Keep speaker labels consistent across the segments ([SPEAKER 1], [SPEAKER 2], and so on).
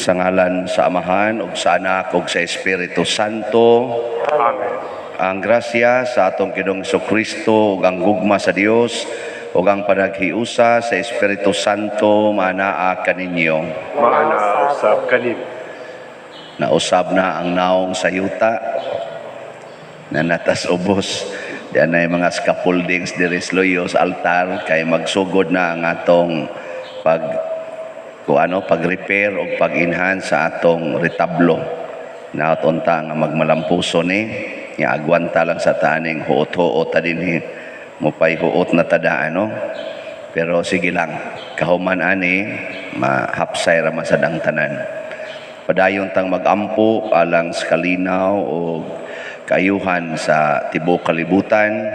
[SPEAKER 1] Sa ngalan sa Amahan ug sa Anak ug sa Espiritu Santo.
[SPEAKER 2] Amen.
[SPEAKER 1] Ang grasya sa atong Ginoong Kristo ug ang gugma sa Dios ug ang panaghiusa sa Espiritu Santo maanaa kaninyo.
[SPEAKER 2] Maanaa usab kanimo.
[SPEAKER 1] Nausab na ang naong sa yuta na natas ubos. Diyan na yung mga scaffoldings diri sa Luyo sa altar kay magsugod na ang atong pag kung ano, pag-repair o pag-enhance sa atong retablo. Naot unta nga magmalampuso ni nga agwanta lang sa taning huot-huot ta dinhi, mupay huot na tada ano, pero sige lang, kahuman ani mahapsay ra man sad ang tanan. Padayon tang magampo alang sa kalinaw o kaayuhan sa tibuok kalibutan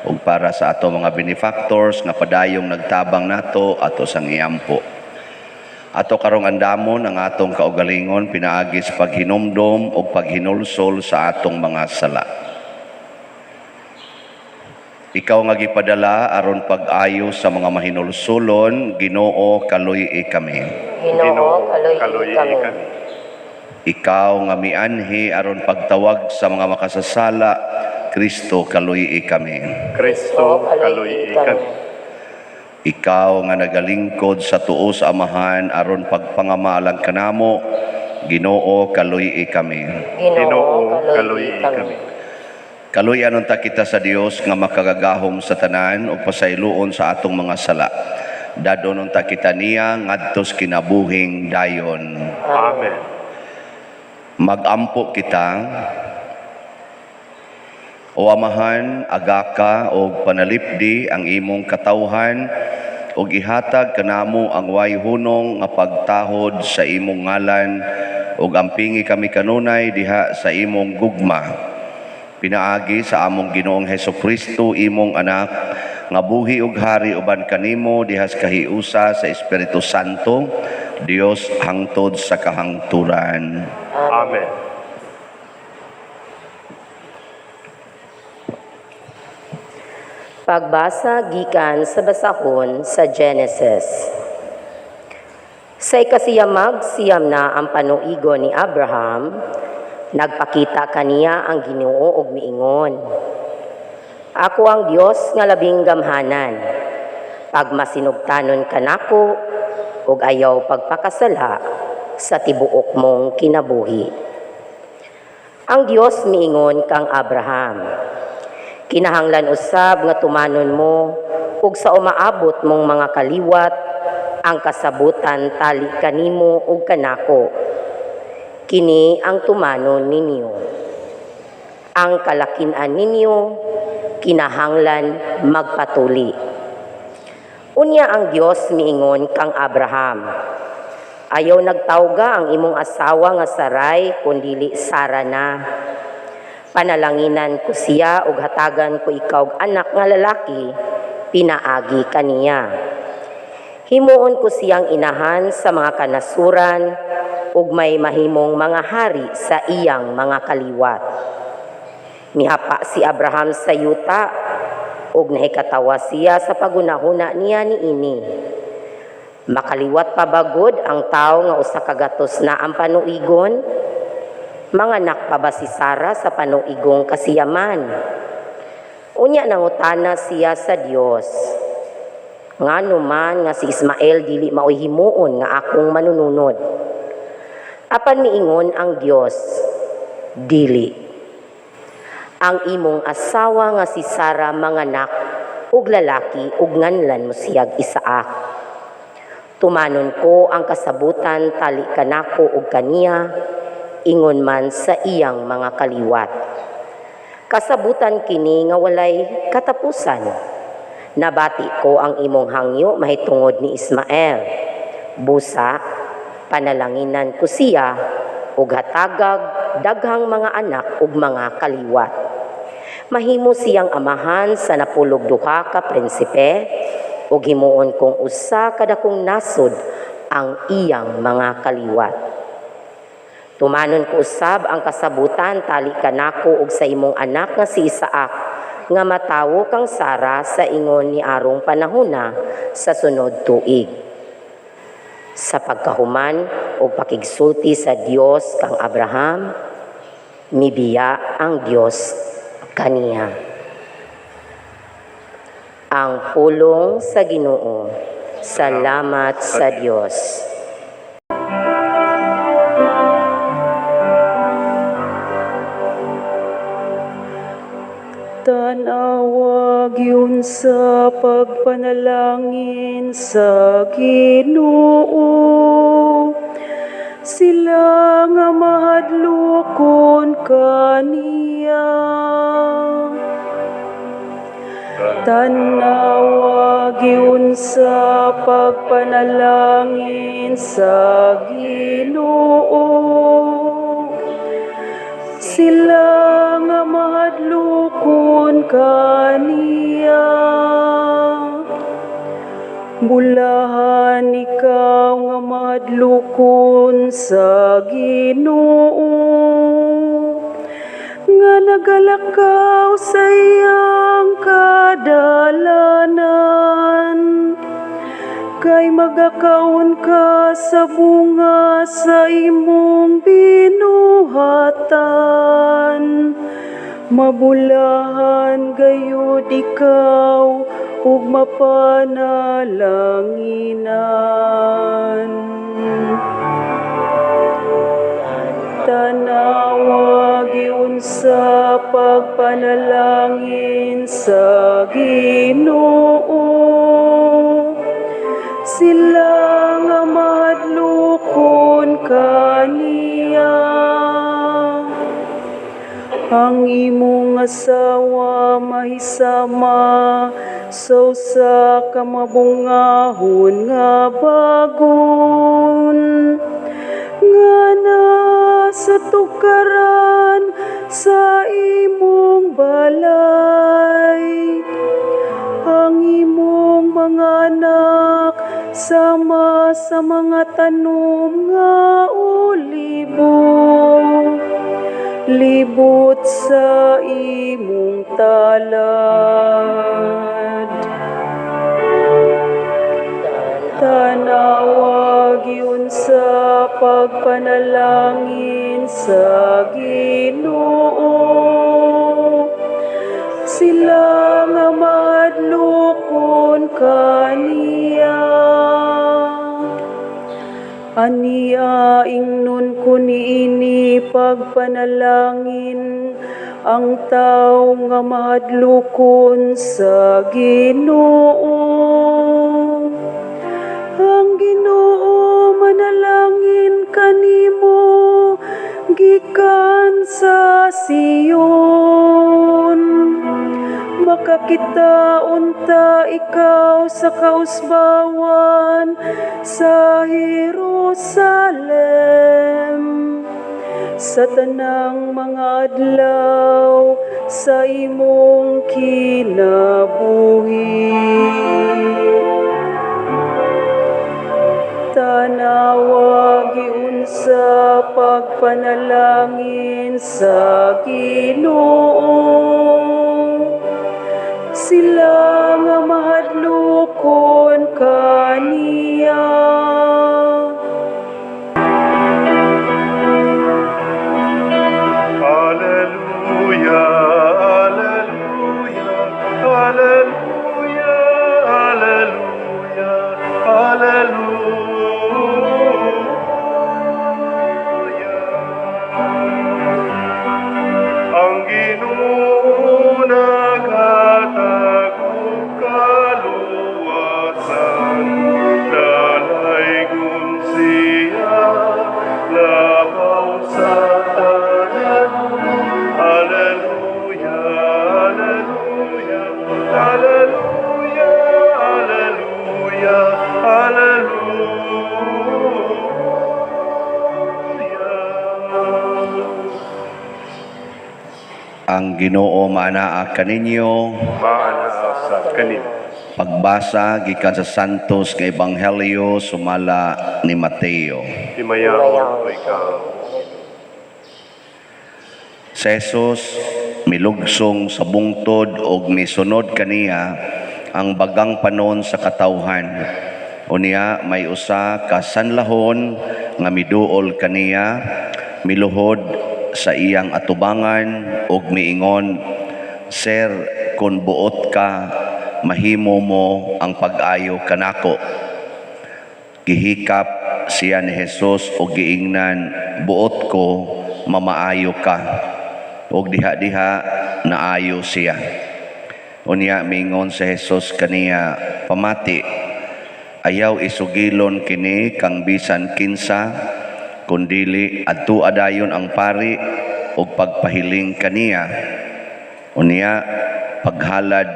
[SPEAKER 1] ug para sa ato mga benefactors nga padayong nagtabang nato, ato sang iampo. Ato karong andamon ang atong kaugalingon pinaagi sa paghinumdom ug paghinulsol sa atong mga sala. Ikaw nga gipadala aron pag-ayo sa mga mahinulsulon, Ginoo, kaluy-i kami.
[SPEAKER 3] Ginoo, kaluy-i
[SPEAKER 2] kaluy-i
[SPEAKER 3] kami.
[SPEAKER 2] Kami.
[SPEAKER 1] Ikaw nga mianhi aron pagtawag sa mga makasasala, Kristo, kaluy-i kami.
[SPEAKER 2] Kristo, kaluy-i kami.
[SPEAKER 1] Ikaw nga nagalingkod sa tuo sa Amahan aron pagpangamalang kanamo, Ginoo, kaluy-i kami.
[SPEAKER 3] Ginoo,
[SPEAKER 2] Ginoo,
[SPEAKER 3] kaluy-i kami.
[SPEAKER 1] Kaluy-an unta kita sa Dios nga makagagahom sa tanan ug pasayloon sa atong mga sala. Dadon unta kita niya ngadto sa kinabuhing dayon.
[SPEAKER 2] Amen.
[SPEAKER 1] Magampo kita. O Amahan, agaka og panalipdi ang imong katawhan ug ihatag kanamo ang way hunong nga pagtahod sa imong ngalan ug ampingi kami kanunay diha sa imong gugma. Pinaagi sa among Ginoong Hesus Kristo, imong anak, nga buhi ug hari uban kanimo diha sa kahiusa sa Espiritu Santo, Dios hangtod sa kahangturan.
[SPEAKER 2] Amen.
[SPEAKER 3] Pagbasa gikan sa basahon sa Genesis. Sa ikasiyamag siyam na ang panuigo ni Abraham, nagpakita kaniya ang Ginoo og miingon: "Ako ang Dios nga labing gamhanan. Pagmasinugtanon kanako ug ayaw pagpakasala sa tibuok mong kinabuhi." Ang Dios miingon kang Abraham, "Kinahanglan usab nga tumanon mo ug sa umaabot mong mga kaliwat ang kasabutan tali kanimo ug kanako. Kini ang tumanon ninyo. Ang kalakin-an ninyo kinahanglan magpatuli." Unya ang Dios miingon kang Abraham, "Ayaw nagtawga ang imong asawa nga Sarai kun dili Sara na. Panalanginan ko siya ug hatagan ko ikaw og anak nga lalaki pinaagi kaniya. Himuon ko siyang inahan sa mga kanasuran ug may mahimong mga hari sa iyang mga kaliwat." Mihapa si Abraham sa yuta ug nahikatawa siya sa pagunahuna niya niini. Makaliwat pa bagod ang tawo nga 100 na ang panuigon? Manganak pa ba si Sara sa panuigong kasiyaman? Unya nangutana siya sa Dios, "Ngano man nga si Ismael dili maoy himuon nga akong manununod?" Apan miingon ang Dios, "Dili. Ang imong asawa nga si Sara manganak og lalaki ug nganlan mo siyag Isaac. Tumanon ko ang kasabutan tali kanako ug kaniya, ingon man sa iyang mga kaliwat. Kasabutan kini nga walay katapusan. Nabati ko ang imong hangyo mahitungod ni Ismael. Busa, panalanginan ko siya ug hatagag daghang mga anak ug mga kaliwat. Mahimo siyang amahan sa 12 ka prinsipe ug himuon kong usa ka dakong nasod ang iyang mga kaliwat. Tumanon ko usab ang kasabutan tali kanako ug sa imong anak nga si Isaac nga matawo kang Sara sa ingon ni arong panahona sa sunod tuig." Sa pagkahuman, og pakigsulti sa Dios kang Abraham, mibiya ang Dios kaniya. Ang pulong sa Ginoo. Salamat sa Dios.
[SPEAKER 4] Tan-awa gyud sa pagpanalangin sa Ginoo. Sila nga mahadlokon kaniya. Tan-awa gyud sa pagpanalangin sa Ginoo. Sila nga mahadlokon kaniya. Bulahan ikaw nga mahadlokon sa Ginoo, nga nagalakaw sa iyang kadalanan. Kay magakaon ka sa bunga sa imong binuhatan. Mabulahan gayud ikaw ug mapanalanginan. Tan-awa gyud sa pagpanalangin sa Ginoo. Sila nga mahadlokon kaniya. Ang imong asawa mahisama sa usa ka mabungahon nga bagon, nga naa sa tukaran sa imong balay. Ang imong mga anak sama sa mga tanom nga olibo, libot sa imong talad. Tan-awa gyud sa pagpanalangin sa Ginoo. Sila nga mahadlokon kaniya. Ania ingnon ko niini pagpanalangin ang tawo nga mahadlokon sa Ginoo. Ang Ginoo manalangin kanimo gikan sa Sion. Makakita unta ikaw sa kausbawan sa Jerusalem. Sa tanang mga adlaw sa imong kinabuhi. Tan-awa gyud sa pagpanalangin sa Ginoo. Sila nga mahadlokon kaniya.
[SPEAKER 2] Alleluia, alleluia, alleluia, alleluia, alleluia. Ang Ginoo naghatag og kaluwasan, dalaygon siya labaw sa tanan. Alleluia, alleluia, alleluia, alleluia, alleluia.
[SPEAKER 1] Ang Ginoo maanaa kaninyo.
[SPEAKER 2] Maanaa sa kanimo.
[SPEAKER 1] Pagbasa gikan sa Santos nga Ebanghelyo sumala ni Mateo.
[SPEAKER 2] Himayaon ikaw.
[SPEAKER 1] Si Jesus milugsong sa bungtod og misunod kaniya ang bagang panon sa katawhan. Unya may usa ka sanlahon nga miduol kaniya miluhod sa iyang atubangan ug miingon, "Sir, kun buot ka, mahimo mo ang pag-ayo kanako." Gihikap siya ni Jesus ug giingnan, "Buot ko, mamaayo ka." Ug diha-diha naayo siya. Unya mingon si Jesus kaniya, "Pamati, ayaw isugilon kini kang bisan kinsa, kundili adto adayon ang pari ug pagpahiling kaniya. Unya paghalad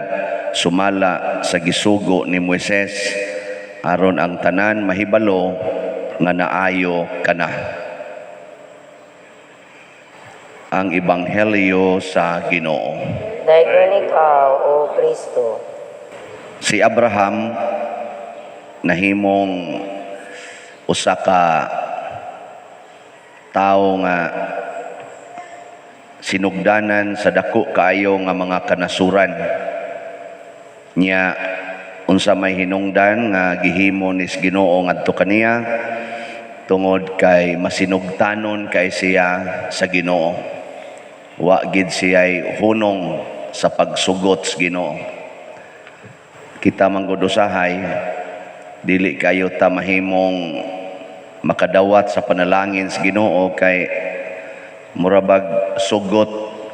[SPEAKER 1] sumala sa gisugo ni Moises, aron ang tanan mahibalo nga naayo kana." Ang Ebanghelyo sa Ginoo.
[SPEAKER 3] Dayon ikaw, O Kristo.
[SPEAKER 1] Si Abraham nahimong usa ka tawo nga sinugdanan sa dako kaayo nga mga kanasuran. Nya unsa may hinungdan nga gihimo ni Ginoo ngadto kaniya tungod kay masinugtanon kay siya sa Ginoo. Wa gid siya'y hunong sa pagsugot sa Ginoo. Kita man gud usahay dili kayo ta mahimong makadawat sa panalangin sa Ginoo kay murabag sugot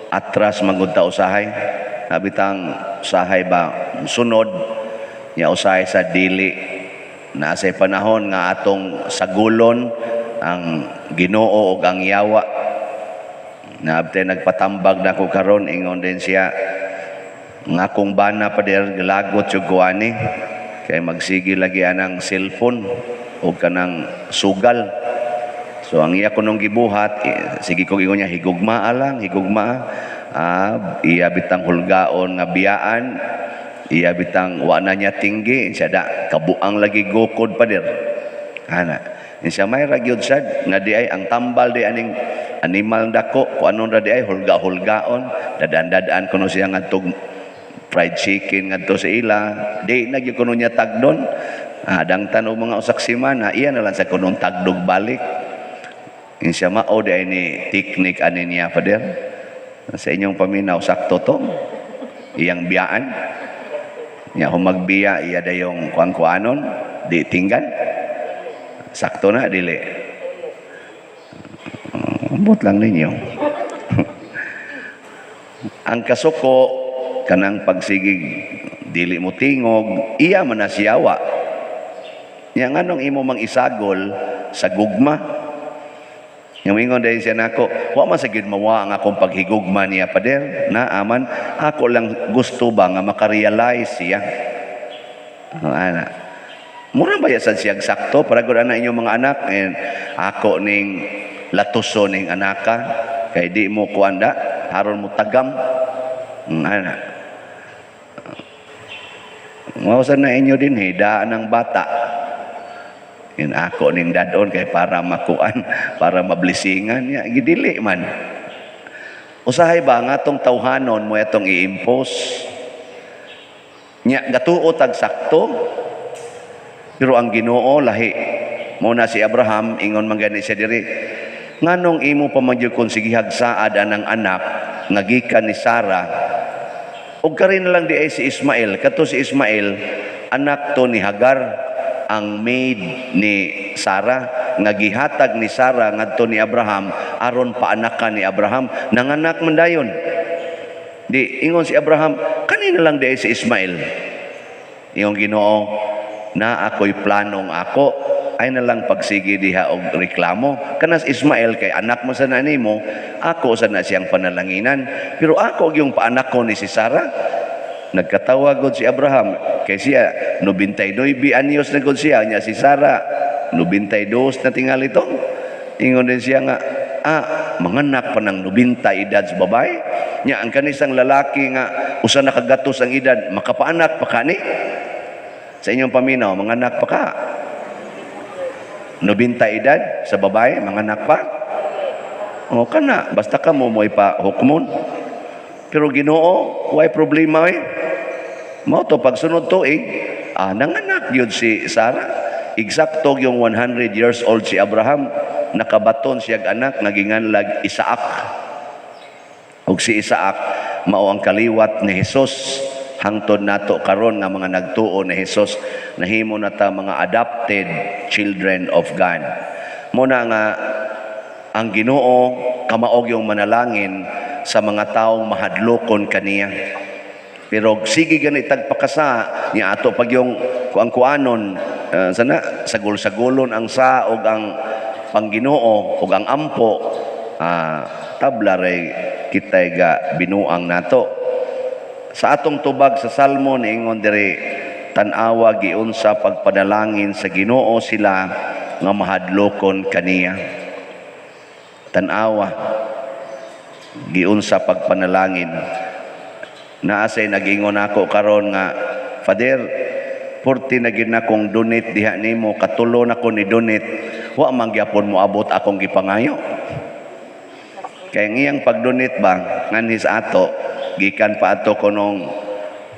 [SPEAKER 1] atras man gud ta usahay. Nabitang usahay ba sunod nya usahay sa dili na sa panahon nga atong sagulon ang Ginoo ug ang yawa. Naabte nagpatambag na ko karon, ingon din siya nga akong bana pa der galagot jud ko ani kay magsige lagi anang cellphone ug kanang sugal. So ang iya kunong gibuhat, sige ko ingon niya, higugmaa lang, higugmaa. Iya bitang hulgaon nga biyaan, iya bitang wa na niya tinggi, siya da kabuang lagi gukod pa der. Ana, siya may ra gyud sad nga di ay ang tambal di aning animal dako kung anon ra di ay hulga-hulgaon, dadan-dadaan kuno siya ngadtog fried chicken ngadto sa ila, di na gyud kuno niya tagdon. Dangtan og mga usak semana, iya na lang sa kunong tagdog balik. Siya mao di ay ni teknik ani niya pader. Sa inyong paminaw sakto to. Iyang biyaan. Nya humagbiya iya dayong kuan-kuanon, di tinggan. Sakto na dili. Ambot lang ninyo. Ang kasuko kanang pagsigig dili mo tingog, iya man na siyawa. Nya nganong imo mang isagol sa gugma? Nga moingon dahil siya nako, wa man sa gyud mawa ang akong paghigugma niya pader, na aman ako lang gusto ba nga makarealize siya. Ana. Mura ba sad siya sakto para gud ana inyong mga anak, and ako ning latuso ning anaka kay di mo kuanda haron mo tagam. Ana. Mao sa na inyo din daan ang bata. In ako ning dadon kay para makuan, para mablisingan niya, gidili man. Usahay ba nga atong tawhanon mo atong i-impose? Nya gatuo tag sakto. Pero ang Ginoo lahi. Mo na si Abraham ingon man gani siya diri. Nganong imo pa man gyud kon sigihag saad anang anak nga gikan ni Sarah? Og kari na lang di ay si Ismael, kato si Ismael anak to ni Hagar, ang maid ni Sarah nga gihatag ni Sarah ngadto ni Abraham aron paanakan ni Abraham, nanganak man dayon. Di ingon si Abraham, kanina lang di ay si Ismael. Ingon Ginoo, na ako'y planong ako, ay na lang pagsige diha og reklamo. Kanas Ismael kay anak mo sa nanimo, ako sa na siyang panalanginan. Pero ako yung paanak ko ni si Sarah. Nagkatawa god si Abraham kay siya 99 anyos na god siya, nya si Sarah 92 na tingali to. Ingon din siya nga manganak pa ng 90 edad sa babae. Nya ang kanisang lalaki nga usa na kagatos ang edad, makapaanak pa kani? Sa inyong paminaw, manganak pa ka? 90 edad sa babae, manganak pa? O kana, basta ka mo mo'y pa hukmon. Pero Ginoo, way problema eh. Mao to pagsunod tuig, nanganak gyud si Sarah. Eksakto yung 100 years old si Abraham, nakabaton siya anak nga ginganlag Isaac. Ug si Isaac mao ang kaliwat ni Jesus hangtod nato karon nga mga nagtuo ni Jesus, nahimo na ta mga adopted children of God. Muna nga ang Ginoo kamaog yung manalangin sa mga taong mahadlokon kaniya. Pero sige gani tagpakasa niya ato pag yung kuang kuanon, sana sagol-sagolon ang sa og ang pangginoo ug ang ampo, tabla ray kitay ga binuang nato. Sa atong tubag sa Salmo, niingon diri, tan-awa giunsa pagpanalangin sa Ginoo sila nga mahadlokon kaniya. Tan-awa giunsa pagpanalangin. Naa say nag-ingon ako karon nga, "Father, 40 na gid na kong donate diha nimo, katulo na ko ni donate, wa man gyapon moabot akong gipangayo." Kay ang iyang pag-donate ba nganhi sa ato, gikan pa ato kunong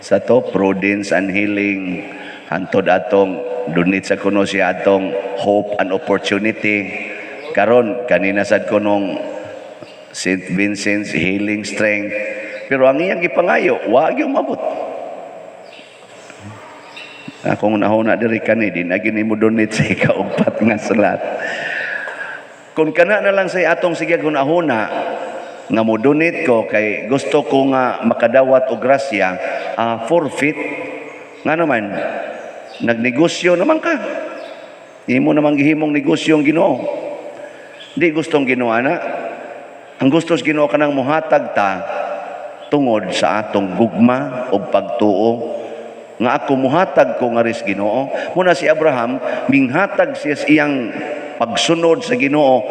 [SPEAKER 1] sa to Prudence and Healing, hantod atong donate sa kuno siya atong Hope and Opportunity, karon kanina sad kunong St. Vincent's Healing Strength, pero ang iyang gipangayo wa gyud mabot. Akong nahuna diri kani di na gini mo donate sa ikaupat nga salat. Kung kana na lang sa atong sige hunahuna nga mo donate ko kay gusto ko nga makadawat og grasya, forfeit. Nga naman nagnegosyo naman ka. Imo namang gihimong negosyo ang Ginoo. Di gustong Ginoo ana. Ang gusto sa Ginoo kanang muhatag ta tungod sa atong gugma ug pagtuo nga ako muhatag ko nga ris Ginoo. Muna si Abraham minghatag siya sa iyang pagsunod sa Ginoo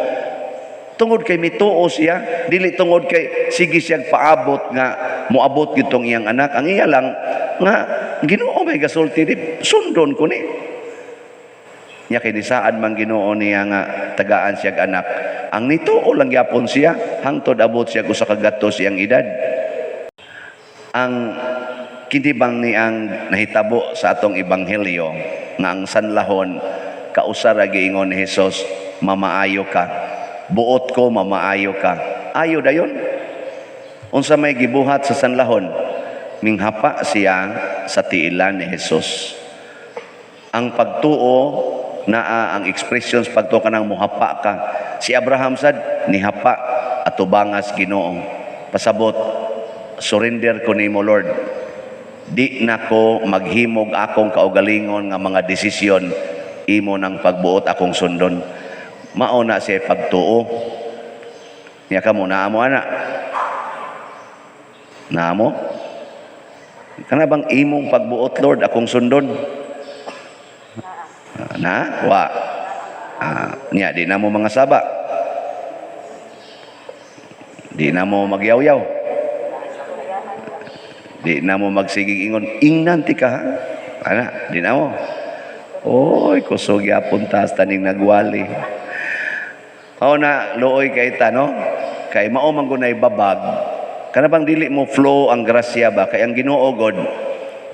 [SPEAKER 1] tungod kay mituo siya, dili tungod kay sige siya paabot nga moabot gitong iyang anak. Ang iya lang nga Ginoo may gasulti di sundon ko ni. Nya kay nisaad man Ginoo niya nga tagaan siya anak. Ang nituo lang gyapon siya hangtod abot siya usa ka gatos iyang edad. Ang kini bang ni ang nahitabo sa atong ebanghelyo nga ang sanlahon kausa ra giingon ni Hesus, "Mamaayo ka. Buot ko mamaayo ka." Ayo dayon. Unsa may gibuhat sa sanlahon? Minghapa siya sa tiilan ni Hesus. Ang pagtuo naa ang expressions pagtuo kanang muhapa ka. Si Abraham sad nihapa atubangas Ginoo. Pasabot, surrender ko nimo, Lord. Di na ko maghimog akong kaugalingon nga mga desisyon, imo nang pagbuot akong sundon. Mao na siya pagtuo. Nya kamo naa mo ana. Naa mo? Kana bang imong pagbuot, Lord, akong sundon? Na wa. Nya di na mo mga saba. Di na mo magyaw-yaw. Di na mo magsigig ingon, ingnan ti ka ha? Ana, di na mo. Oy, kusog yapon tas taning nagwali. Mao na luoy kay ta, no? Kay mao man gunay babag. Kana bang dili mo flow ang grasya ba? Kay ang Ginoo god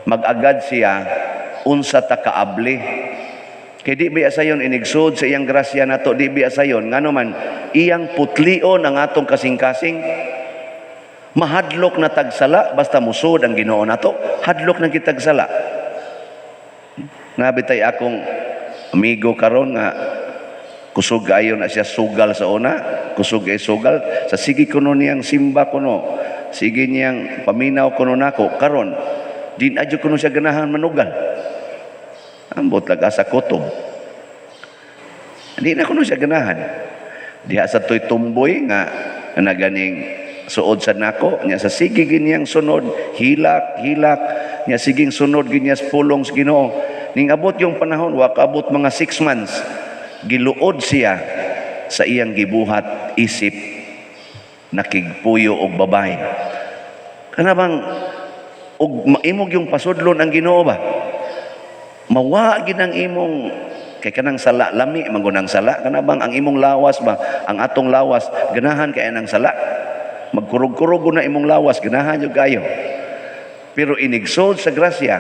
[SPEAKER 1] mag-agad siya unsa ta kaabli. Kay di biya sayon inigsud sa iyang grasya nato, di biya sayon ngano man iyang putlion ang atong kasing-kasing. Mahadlok na tagsala basta musod ang Ginoo nato, hadlok na kitagsala. Nabitay akong amigo karon nga kusog ayo na siya sugal sa una, kusog ay sugal sa sige kuno niyang simba kuno, sige niyang paminaw kuno nako karon din adyo kuno siya ganahan manugal. Ambot lag asa kutob. Di na kuno siya ganahan. Diha sa toy tumboy nga naganing suod sa nako nya sa sige giniyang sunod, hilak hilak nya siging sunod ginya sa pulong sa Ginoo. Ning abot yung panahon, wa kaabot mga 6 months, giluod siya sa iyang gibuhat isip nakigpuyo og babae. Kana bang og maimog yung pasudlon ang Ginoo ba? Mawa gid ang imong kay kanang sala lami man gud ang sala. Kana bang ang imong lawas ba, ang atong lawas ganahan kay nang sala. Magkurog-kurog na imong lawas, ganahan jud kayo. Pero inigsod sa grasya,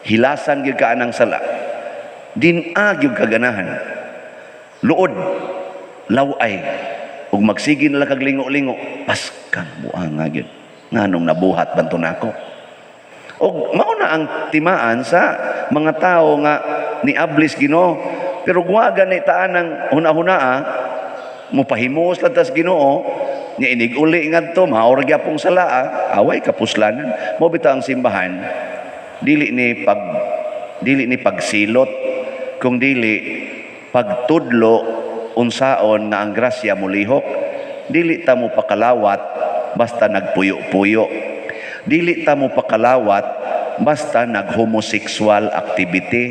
[SPEAKER 1] hilasan gyud ka anang sala. Din-a gyud kaganahan. Luod, laway, ug magsige na lang kag lingo-lingo, paskang buanga gyud. Nganong nabuhat ban to nako? Og mao na ang timaan sa mga tao nga niablis Ginoo. Pero wa gani taan ang huna-hunaa, mopahimuos lang tas Ginoo, nya inig uli ngadto, mao ra gyapong salaa, away kapuslanan. Mao bitaw ang simbahan, dili ni pagsilot, kung dili pagtudlo unsaon nga ang grasya molihok. Dili ta mo pakalawat basta nagpuyo-puyo. Dili ta mo pakalawat basta nag-homosexual activity.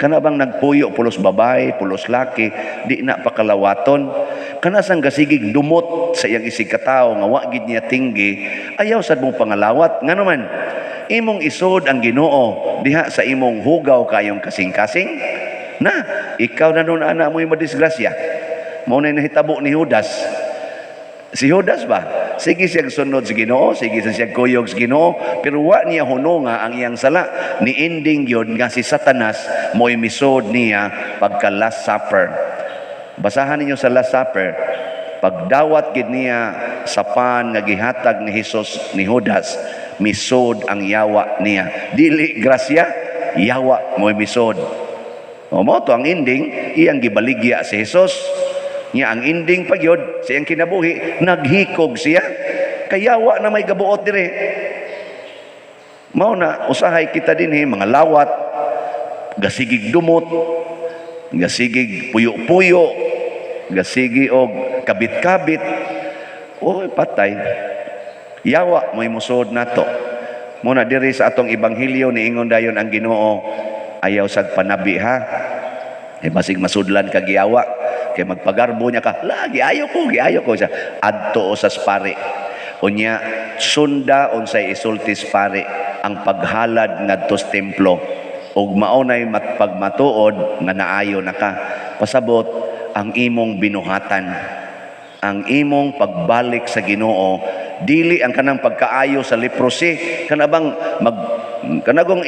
[SPEAKER 1] Kana bang nagpuyo pulos babae, pulos laki, di na pakalawaton. Kana sang gasigig dumot sa iyang isig katawo nga wa gid niya tinggi, ayaw sad mo pangalawat. Ngano man, imong isod ang Ginoo diha sa imong hugaw kayong kasing-kasing. Na, ikaw na nun ana mo yung madisgrasya. Mao na nahitabo ni Judas. Si Judas ba? Sige siyang sunod sa Ginoo, sige siya kuyog sa Ginoo, pero wa niya hununga ang iyang sala. Ni ending yun nga si Satanas mo'y misod niya pagka Last Supper. Basahan ninyo sa Last Supper, pagdawat gid niya sa pan nga gihatag ni Hesus ni Judas, misod ang yawa niya. Dili grasya, yawa mo'y misod. O mao to ang ending, iyang gibaligya si Jesus. Nya ang ending pa gyud sa iyang kinabuhi, naghikog siya. Kaya wa na may gabuot dire. Mao na usahay kita dinhi mga lawat, gasigig dumot, gasigig puyo-puyo, gasigi og kabit-kabit. Oy, patay. Yawa mo'y musod nato. Muna diri sa atong ebanghelyo niingon dayon ang Ginoo, ayaw sad panabi ha. Eh basig masudlan ka giyawa kay magpagarbo niya ka. Lagi ayo ko, giayo ko siya. Adto sa pare. Unya sunda unsay isulti sa pare ang paghalad ngadto sa templo ug mao nay pagmatuod nga naayo na ka. Pasabot ang imong binuhatan, ang imong pagbalik sa Ginoo, dili ang kanang pagkaayo sa leprosy. Kana bang mag kanagong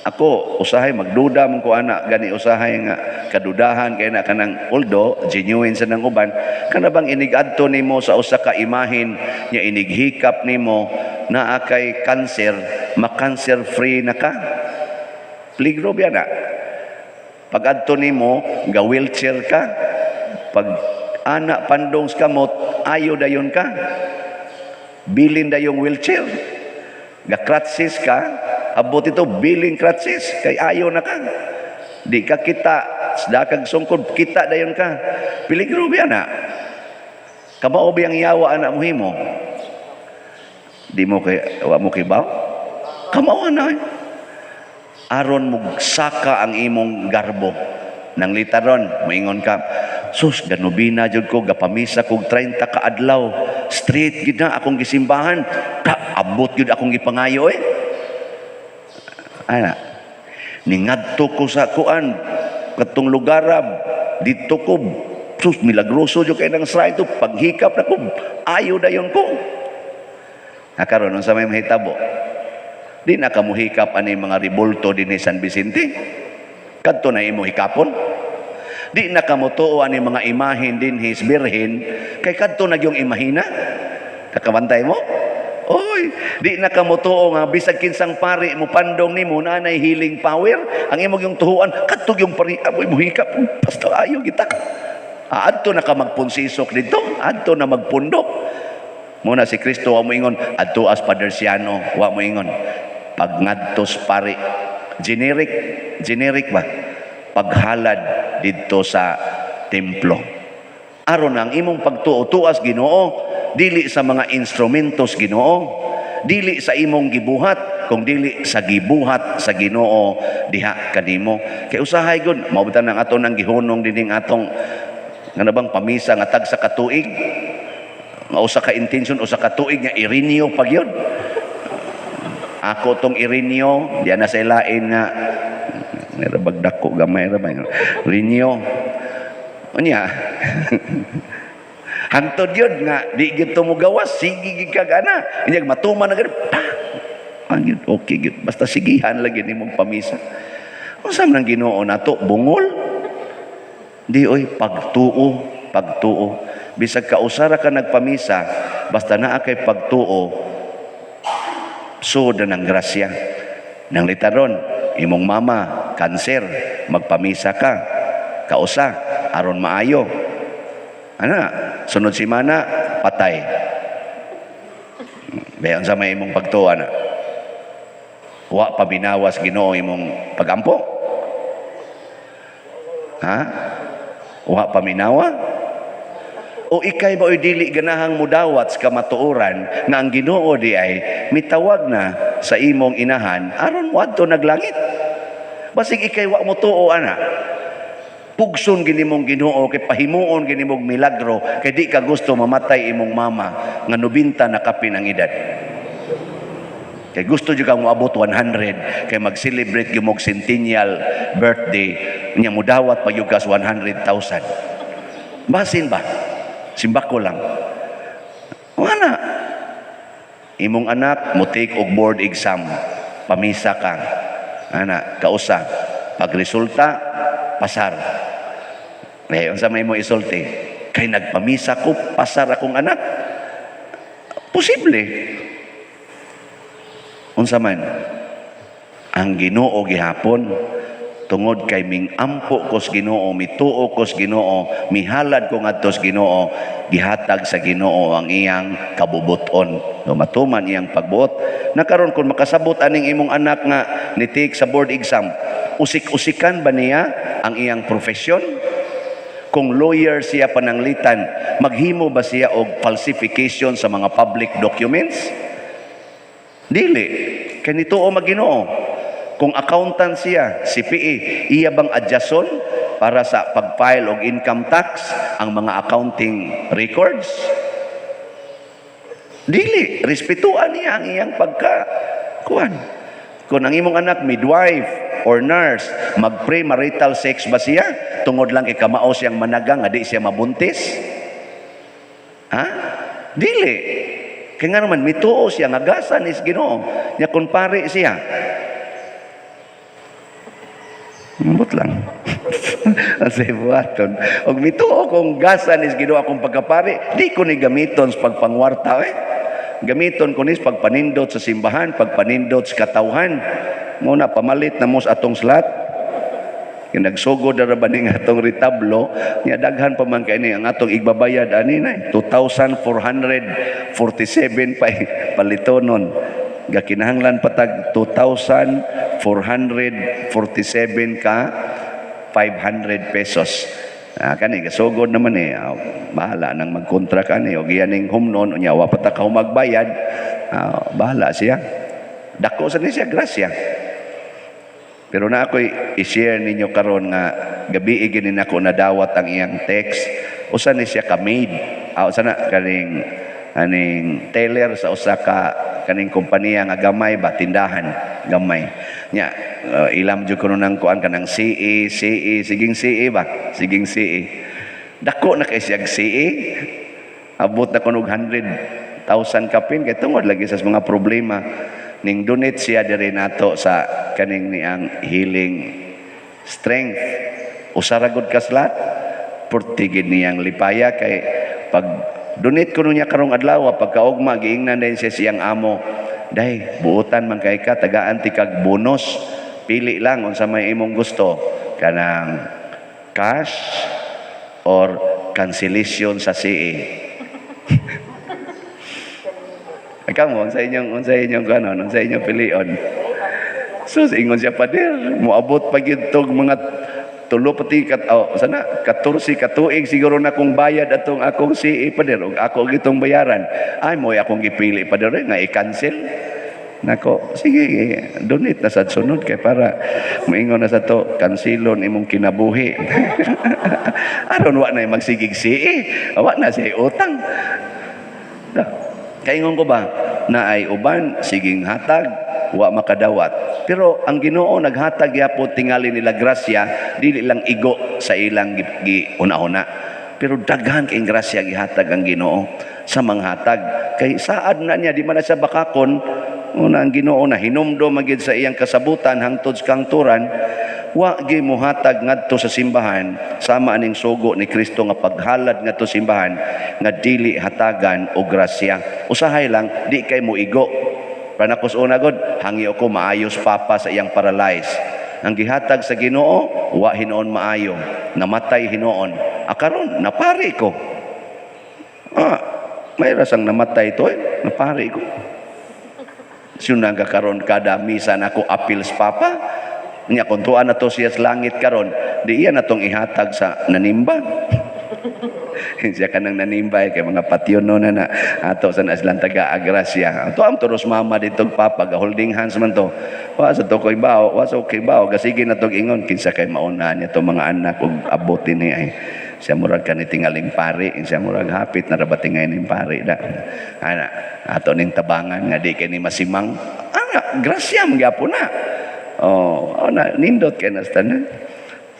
[SPEAKER 1] ako usahay magduda man ko ana gani, usahay nga kadudahan kay na kanang, although genuine sa nang uban, kana bang inig-adto nimo sa usa ka imahin nya inighikap nimo naa kay cancer, ma-cancer free na ka. Peligro biya na. Pag adto nimo ga wheelchair ka, pag ana pandong sa kamot, ayo dayon ka, bilin dayong wheelchair, ga crutches ka, abot ito bilin crutches kay ayo na ka, di ka kita dakag sungkod, kita dayon ka. Peligro biya na. Kamao ang yawa ana mo himo, di mo kay wa mo kibaw, kamao na eh. Aron saka ang imong garbo nang litaron moingon ka, "Sus, ganubina jud ko, gapamisa kog 30 ka adlaw straight gid na akong gisimbahan ka, abot gyud akong gipangayo eh." Ana ningadto ko sa kuan katong lugarab didto ko, sus, milagroso jud kay nang shrine to, paghikap na ko, ayo dayon ko. Na karon, unsa may mahitabo? Di na ka muhikap ani mga ribulto dinhi San Vicente, kadto na imo hikapon. Di na ka motuo ani mga imahin dinhi sa Birhen kay kadto na gyung imahina. Kakabantay mo. Oy, di na ka motuo nga bisag kinsang pari mo pandong nimo na nay healing power. Ang imong yung tuhuan kadto yung pari amoy muhikap, basta ayo kita. Ah, adto na ka magpunsisok dito, adto na magpundok. Muna si Kristo wa mo ingon adto as Padersiano, wa mo ingon pagngadtos pari. Generic, generic ba? Paghalad didto sa templo. Aron ang imong pagtuo tuas Ginoo, dili sa mga instrumentos Ginoo, dili sa imong gibuhat, kung dili sa gibuhat sa Ginoo diha kanimo. Kay usahay gud mao bitaw nang ato nang gihunong dining atong nga bang pamisa nga tag sa katuig nga usa ka intention, usa ka tuig nga i-renew pag yun. Ako tong i-renew diyan na sa ilain nga may rabag dako, gamay ra ba renew. Unya hantod yun nga di gyud to mo gawas, sige gid kag ana, unya matuman na gud pa ang yun, okay gyud, basta sigihan lagi nimong pamisa. Unsa man ang Ginoo nato, bungol? Di oy, pagtuo, pagtuo. Bisag kausara ka nagpamisa, basta naa kay pagtuo, sud ng grasya. Nang litaron, imong mama, kanser, magpamisa ka, kausa, aron maayo. Ana, sunod simana, patay. Bayan sa may imong pagtuo, ana. Wa pa binawas Ginoo imong pagampo? Ha? Wa pa minawa? O ikay ba oy dili ganahang mudawat sa kamatuoran nga ang Ginoo di ay mitawag na sa imong inahan aron moadto naglangit? Basig ikay wa mo tuo ana. Pugson gini mong Ginoo kay pahimuon gini mong milagro kay di ka gusto mamatay imong mama nga 90 na kapin ang edad. Kay gusto jud kang moabot 100 kay mag-celebrate gyud mog centennial birthday nya mudawat pa gyud kas 100,000. Basin ba? Simbako lang. Wala. Imong anak mo take og board exam, pamisa ka. Ana, kausa. Pag resulta, pasar. Eh, unsa may mo isulti? Kay nagpamisa ko, pasar akong anak. Posible. Unsa man? Ang Ginoo gihapon tungod kay ming-ampo kos Ginoo, mituo kos Ginoo, mihalad ko ngadto sa Ginoo, gihatag sa Ginoo ang iyang kabubuton. No, matuman iyang pagbuot. Nakaron kung makasabot aning imong anak nga ni take sa board exam, usik-usikan ba niya ang iyang profesyon? Kung lawyer siya pananglitan, maghimo ba siya og falsification sa mga public documents? Dili. Kay nituo mag-Ginoo. Kung accountant siya, CPA, iya bang adjuston para sa pag-file og income tax ang mga accounting records? Dili, respetuan niya ang iyang pagka kuan. Kung ang imong anak midwife or nurse, mag-premarital sex ba siya? Tungod lang kay kamao siyang managang nga di siya mabuntis? Ha? Dili. Kaya nga naman, mituo siya, nga gasa ni Ginoo. Nya kung pare siya. Ambot lang. Ang sa ibuhaton. Og mituo kung gasa ni Ginoo akong pagkapare, di ko ni gamiton sa pagpangwarta eh. Gamiton ko ni sa pagpanindot sa simbahan, pagpanindot sa katawhan. Muna, pamalit na mo sa atong slat. Kaya nagsugod na ba ning atong retablo, nya daghan pa man kay ni ang atong igbabayad ani na 2,447 pa palitonon. Gakinahanglan patag 2,447 ka 500 pesos. Kani gasugod naman eh. Bahala nang magkontra ka ni og iyan ning humnon unya wa pa ta ka magbayad. Bahala siya. Dako sa ni siya grasya. Pero na ako'y i-share ninyo karon nga gabi gini nako nadawat ang iyang text. Usa ni siya ka maid. Usa na kaning aning teller sa usa ka kaning kompanya nga gamay ba, tindahan gamay. Nya ilam jud kuno nang kuan kanang CE, CE, siging CE ba? Siging CE. Dako na kay siyag CE. Abot na kuno 100,000 kapin kay tungod lagi sa mga problema. Ning donate siya diri nato sa kaning niang healing strength. Usa ra gud ka slat, purtigid niyang lipaya kay pag donate kuno niya karong adlaw, pagkaugma giingnan din siya siyang amo. Day, buotan man kay ka, tagaan ti kag bonus. Pili lang unsa may imong gusto, kanang cash or cancellation sa CA. Ikaw mo, unsa inyong ganon, unsa inyong pilion. So, ingon siya, pader, moabot pa gyud tog mga tulo pati kat, oh, sana 14 katuig siguro na kung bayad atong akong CA, pader, og ako gitong bayaran. Ay, mo'y akong gipili, pader, nga i-cancel. Nako, sige, donate na sa sunod kay para moingon na sa to, kansilon imong kinabuhi. Aron wa na magsigig CA, wa na siya utang. Kaingon ko ba na ay uban siging hatag wa makadawat. Pero ang Ginoo naghatag gyapon tingali nila grasya, dili lang igo sa ilang giuna-una. Pero daghan kay grasya gihatag ang Ginoo sa manghatag. Kay saad na niya di man na siya bakakon. Una ang Ginoo na hinumdom magyud sa iyang kasabutan hangtod sa kangturan. Wa gi mohatag ngadto sa simbahan sama aning sugo ni Kristo nga paghalad ngadto simbahan nga dili hatagan og grasya. Usahay lang di kay moigo. Panakos una god, hangyo ko maayos papa sa iyang paralyze. Ang gihatag sa Ginoo, wa hinuon maayo, namatay hinuon. Akaron napari ko. May rasang namatay to eh, napari ko. Siyun nga karon kada misa nako apil sa papa. Nya kung tuan na to siya sa langit karon, di iya na tong ihatag sa nanimba. Siya kanang nanimba kay mga patyon no na na ato sa silang taga agrasya. Ato am turos mama dito papa ga holding hands man to. Wa sa to koy bao, wa sa kay bao gasige na tog ingon kinsa kay mauna niya to mga anak og abotin ni ay. Siya murag kani tingaling pari, siya murag hapit na ra tingay ning pari da. Ana ato ning tabangan nga di kay ni masimang. Ana grasya man gyapon na. Oh, na nindot kay na tanan.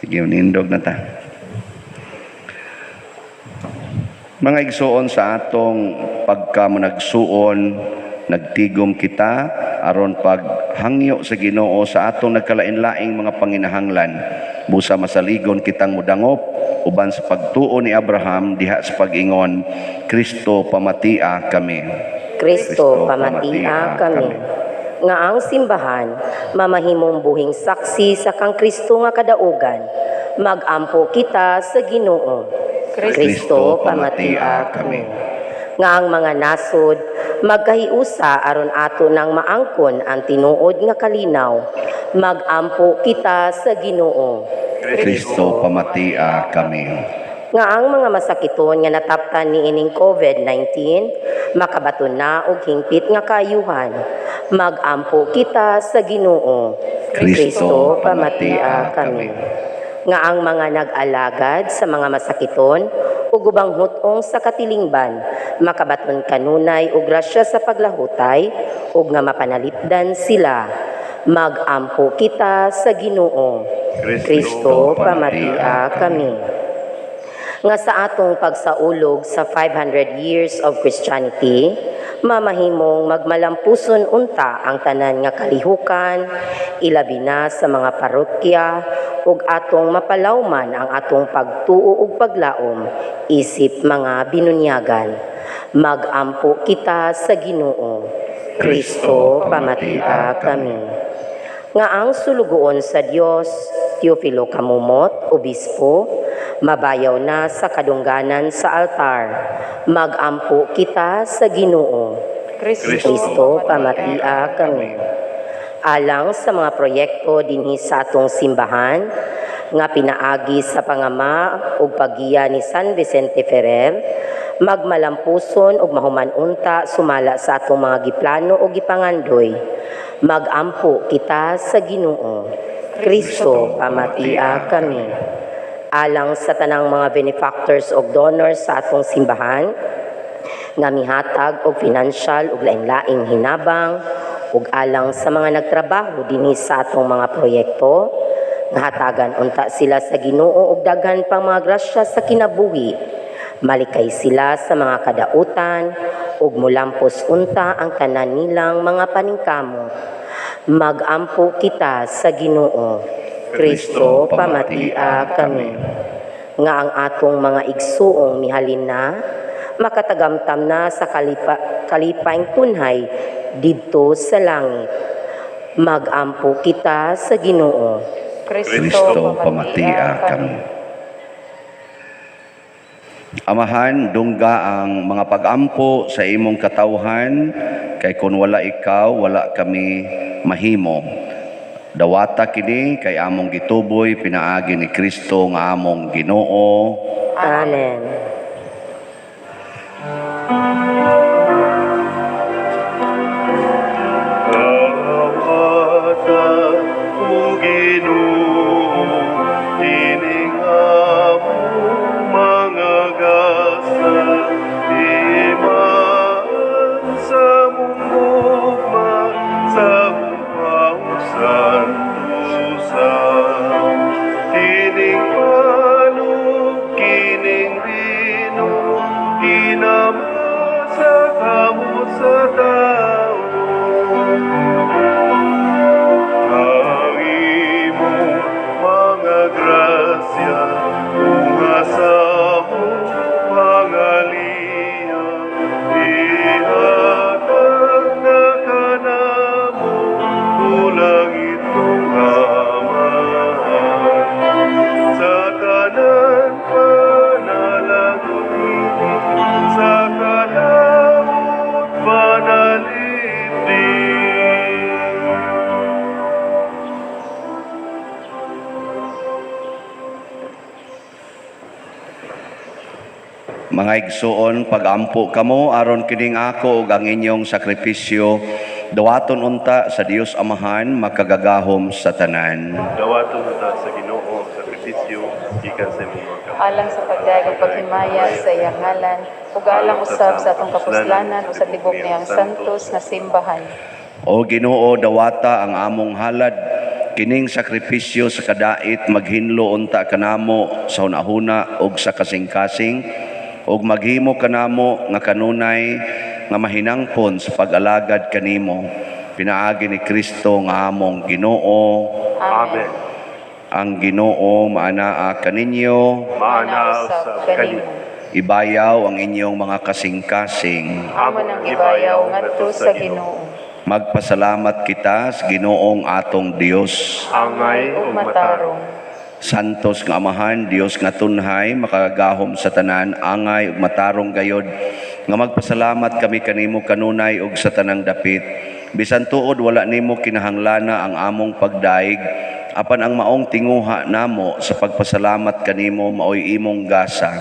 [SPEAKER 1] Sige nindog na ta. Mga igsuon sa atong pagkamanagsuon, nagtigom kita aron paghangyo sa Ginoo sa atong nagkalain-laing mga panginahanglan. Busa masaligon kitang mudangop uban sa pagtuo ni Abraham diha sa pag-ingon, Kristo pamatia kami.
[SPEAKER 3] Kristo pamatia kami. Nga ang simbahan mamahimong buhing saksi sa kang Kristo nga kadaugan. Magampo kita sa Ginoo. Kristo pamatia kami. Nga ang mga nasod magkahiusa aron ato nang maangkon ang tinuod nga kalinaw. Magampo kita sa Ginoo.
[SPEAKER 1] Kristo pamatia kami.
[SPEAKER 3] Nga ang mga masakiton nga nataptan niining COVID-19 makabaton na og hingpit nga kaayuhan. Magampo kita sa Ginoo.
[SPEAKER 1] Kristo pamatia kami.
[SPEAKER 3] Nga ang mga nag-alagad sa mga masakiton ug ubang hutong sa katilingban makabaton kanunay og grasya sa paglahutay ug nga mapanalipdan sila. Magampo kita sa Ginoo. Kristo pamatia kami. Nga sa atong pagsaulog sa 500 years of Christianity, mamahimong magmalampuson unta ang tanan nga kalihukan, ilabi na sa mga parokya, ug atong mapalawman ang atong pagtuo ug paglaom, isip mga binunyagan. Magampo kita sa Ginoo. Kristo pamatia kami. Nga ang sulugoon sa Dios, Teofilo Camomot, Obispo, mabayaw na sa kadungganan sa altar. Magampo kita sa Ginoo. Kristo pamatia kami. Alang sa mga proyekto dinhi sa atong simbahan nga pinaagi sa pangama ug paggiya ni San Vicente Ferrer, magmalampuson ug mahuman-unta sumala sa atong mga giplano o gipangandoy. Magampo kita sa Ginoo. Kristo pamatia kami. Alang sa tanang mga benefactors o donors sa atong simbahan nga mihatag og financial ug lain-laing hinabang, ug alang sa mga nagtrabaho dinhi sa atong mga proyekto, nga hatagan unta sila sa Ginoo og daghan pang mga grasya sa kinabuhi. Malikay sila sa mga kadautan ug mulampos unta ang tanan nilang mga paningkamot. Magampo kita sa Ginoo. Kristo pamatia kami. Nga ang atong mga igsuong mihalin na, makatagamtam na sa kalipayng tunhay didto sa langit. Magampo kita sa Ginoo.
[SPEAKER 1] Kristo pamatia kami. Amahan, dungga ang mga pagampo sa imong katawhan, kay kun wala ikaw, wala kami mahimo. Dawata kini kay among gituboy pinaagi ni Kristo nga among Ginoo.
[SPEAKER 3] Amen.
[SPEAKER 2] Dawata o Ginoo, ining among mga gasa, imaan sa mong gugma, sa hupaw santusan. Kining panog, kining Grasya, tunga sa among pangaliya, ihatag na kanamo, langitnong Amahan. Sa tanan panalangini, sa kadaot panalipdi.
[SPEAKER 1] Mga igsuon, pagampo kamo aron kining ako ug ang inyong sakripisyo dawaton unta sa Dios Amahan makagagahom sa tanan.
[SPEAKER 2] Dawaton unta sa Ginoo ang sakripisyo gikan sa imong mga kamot.
[SPEAKER 5] Alang sa pagdayeg ug paghimaya sa iyang ngalan, ug alang usab sa atong kapuslanan ug sa tibok niyang santos nga simbahan.
[SPEAKER 1] O Ginoo, dawata ang among halad kining sakripisyo sa kadait maghinlo unta kanamo sa hunahuna ug sa kasing-kasing ug maghimo kanamo nga kanunay nga mahinangpon sa pag-alagad kanimo pinaagi ni Kristo nga among Ginoo.
[SPEAKER 2] Amen.
[SPEAKER 1] Ang Ginoo maanaa kaninyo,
[SPEAKER 2] Maana usab kanimo.
[SPEAKER 1] Ibayaw ang inyong mga kasing-kasing.
[SPEAKER 5] Amo nang ibayaw ngadto sa Ginoo.
[SPEAKER 1] Magpasalamat kita sa Ginoong atong Dios.
[SPEAKER 2] Angay
[SPEAKER 5] ug
[SPEAKER 2] ug matarong.
[SPEAKER 5] matarong.
[SPEAKER 1] Santos nga Amahan, Dios nga tunhay, makagagahom sa tanan, angay ug matarong gayod, nga magpasalamat kami kanimo kanunay ug sa tanang dapit. Bisan tuod wala nimo kinahanglana ang among pagdaig, apan ang maong tinguha namo sa pagpasalamat kanimo maoy imong gasa.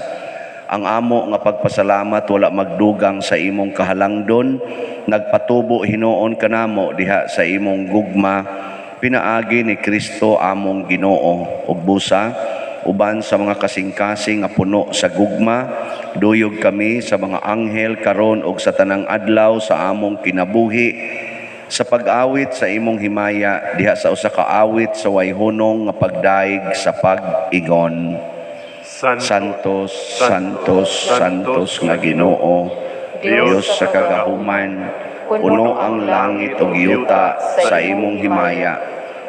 [SPEAKER 1] Ang amo nga pagpasalamat wala magdugang sa imong kahalangdon, nagpatubo hinuon kanamo diha sa imong gugma, pinaagi ni Kristo among Ginoo. Ug busa uban sa mga kasing-kasing nga puno sa gugma, duyog kami sa mga anghel karon ug sa tanang adlaw sa among kinabuhi sa pag-awit sa imong himaya diha sa usa ka awit sa wayhunong nga pagdaig sa pag-ingon.
[SPEAKER 2] Santos,
[SPEAKER 1] Santos, Santos, Santos nga Ginoo, Dios sa kagahuman, puno ang langit ug yuta sa imong himaya,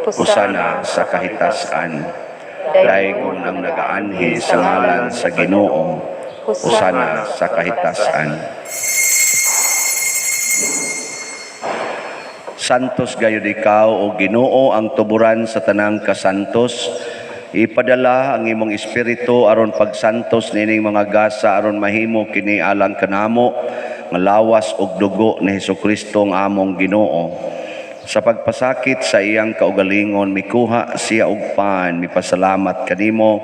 [SPEAKER 1] usana sa kahitasan. Daygon ang nagaanhi sa ngalan sa Ginoo, usana sa kahitasan. Santos gayud ikaw o Ginoo ang tuburan sa tanang kasantos. Ipadala ang imong espiritu aron pagsantos nining mga gasa aron mahimo kini alang kanamo nga lawas ug dugo ni Hesukristo ang among Ginoo. Sa pagpasakit sa iyang kaugalingon mikuha siya og pan, mipasalamat kanimo,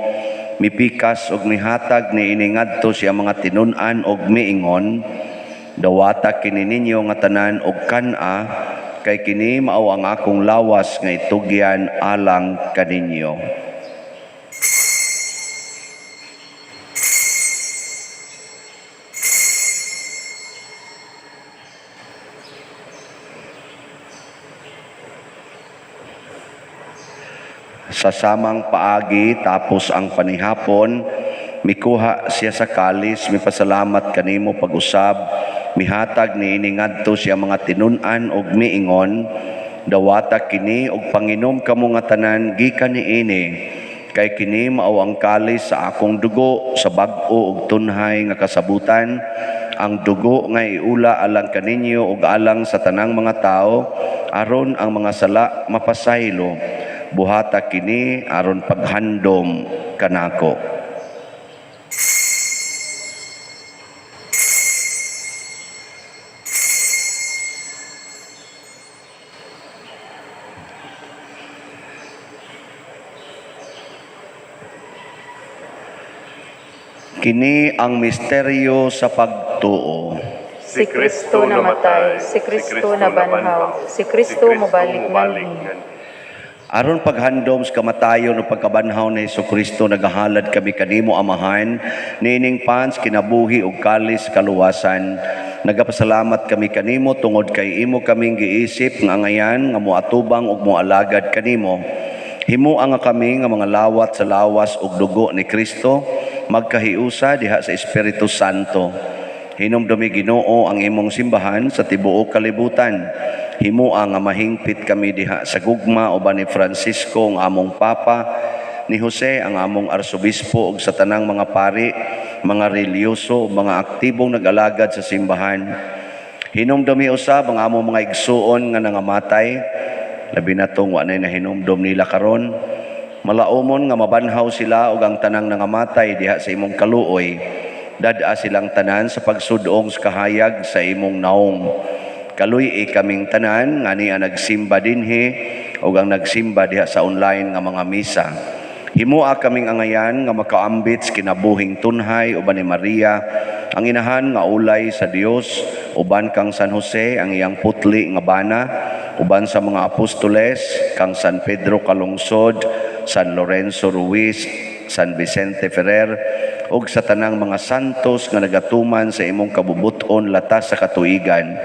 [SPEAKER 1] mipikas ug mihatag niini ngadto siya mga tinun-an ug miingon, dawata kini ninyo nga tanan og kan-a, kay kini mao ang akong lawas nga itugyan alang kaninyo. Sa samang paagi tapos ang panihapon, mikuha siya sa kalis, mipasalamat kanimo pag-usab, mihatag niini ngadto siya mga tinun-an ug miingon, dawata kini ug panginom kamo nga tanan gikan niini, kay kini mao ang kalis sa akong dugo sa bag-o ug tunhay nga kasabutan, ang dugo nga iula alang kaninyo ug alang sa tanang mga tawo aron ang mga sala mapasaylo. Buhata kini aron paghandom kanako. Kini ang misteryo sa pagtuo.
[SPEAKER 5] Si Kristo namatay, si Kristo nabanhaw, si Kristo mobalik nganhi.
[SPEAKER 1] Aron paghandom sa kamatayon o pagkabanhaw ni Hesukristo, nagahalad kami kanimo Amahan, niining pans kinabuhi ug kalis kaluwasan. Nagapasalamat kami kanimo tungod kay imo kaming giisip nga angayan nga moatubang ug moalagad kanimo. Himoa nga kami nga mga lawat sa lawas ug dugo ni Kristo, magkahiusa diha sa Espiritu Santo. Hinumdumi Ginoo ang imong simbahan sa tibuok kalibutan. Himoa nga mahingpit kami diha sa gugma uban ni Francisco ang among Papa, ni Jose ang among arsobispo ug sa tanang mga pari, mga relihiyoso, mga aktibong nag-alagad sa simbahan. Hinumdumi usab ang among mga igsuon nga nangamatay, labi na tong wa nay nahinumdom nila karon. Malaumon nga mabanhaw sila ug ang tanang nangamatay diha sa imong kaluoy. Dad-a silang tanan sa pagsudong sa kahayag sa imong naong. Kaluy-i kaming tanan nga niya nagsimba dinhi ug ang nagsimba diha sa online nga mga misa. Himoa kaming angayan nga makaambit sa kinabuhing tunhay uban ni Maria, ang inahan nga ulay sa Dios, uban kang San Jose ang iyang putli nga bana, uban sa mga apostoles kang San Pedro Calungsod, San Lorenzo Ruiz, San Vicente Ferrer, ug sa tanang mga santos nga nagatuman sa imong kabubuton latas sa katuigan.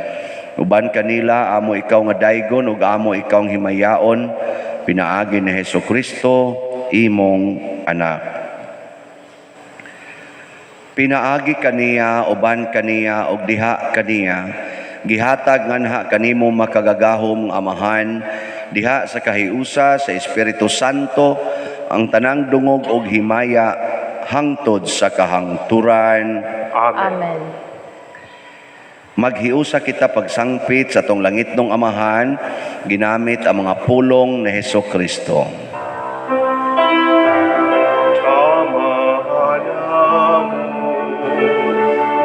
[SPEAKER 1] Uban kanila amo ikaw nga daygon ug amo ikaw ang himayaon, pinaagi ni Hesus Kristo imong anak. Pinaagi kaniya, uban kaniya, ug diha kaniya, gihatag nganha kanimo makagagahom nga Amahan, diha sa kahiusa sa Espiritu Santo, ang tanang dungog og himaya hangtod sa kahangturan.
[SPEAKER 2] Amen.
[SPEAKER 5] Amen.
[SPEAKER 1] Maghiusa kita pagsangpit sa atong langitnong Amahan, ginamit ang mga pulong ni Hesus Kristo.
[SPEAKER 2] Amahan amon,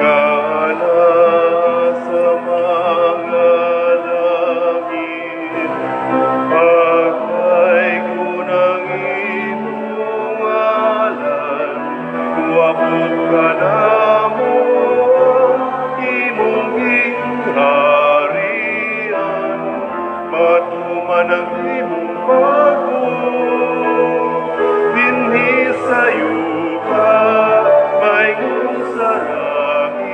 [SPEAKER 2] nga nasa mga langit, pagdaygon ang imong ngalan, moabot kanamo ang imong gingharian, matuman ang imong pagbuot, dinhi sa yuta, maingon sa langit.